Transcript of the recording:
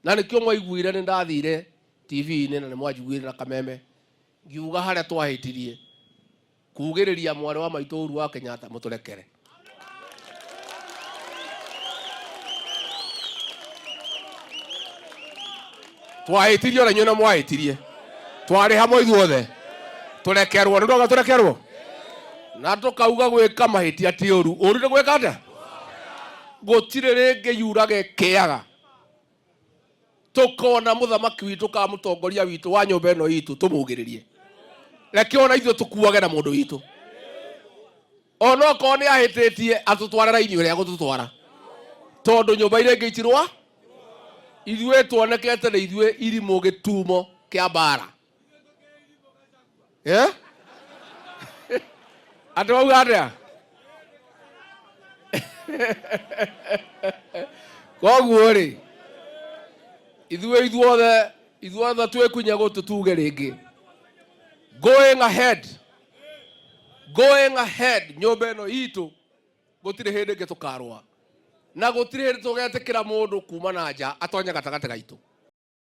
Na nĩkĩo mwaiguire nĩ ndathire TV-inĩ na nĩ mwanjiguire na kameme ngiuga harĩa twahĩtirie kugĩrĩria mwarĩ wa maitũ Uhuru wa Kenyatta mũtũrekere. Twahĩtirie ona inyuĩ no mwahĩtirie, twarĩ hamwe ithuothe, tũrekerwo nĩ ndauga tũrekerwo na tũkauga gwĩka mahĩtia ti ũru. Ũru nĩ gwĩka atĩa? Gũtirĩ rĩngĩ yurage kĩaga tũkona mũthamaki witũ kana mũtongoria witũ wa nyũmba ĩno itũ tũmugĩrĩrie. Reke ona ithuĩ tũkuage na mũndũ witũ, onokorwo nĩ ahĩtĩtie atũtware raini ũrĩa agũtũtwara, tondũ nyũmba iria ingĩ itirwa ithuĩ tuonekete nĩ ithuĩ irimũ gĩtumo kĩa mbara. Eh? Andũ mauga atĩa? Koguo rĩ, ithuĩ ithuothe ithuothe twĩkunye gũtũ tuge rĩngĩ, going ahead, going ahead, nyũmba ĩno itũ gũtirĩ hĩndĩ ĩngĩ tũkarũa na gũtirĩ hĩndĩ tũgetĩkĩra mũndũ kuma na nja atonye gatagatĩ gaitũ.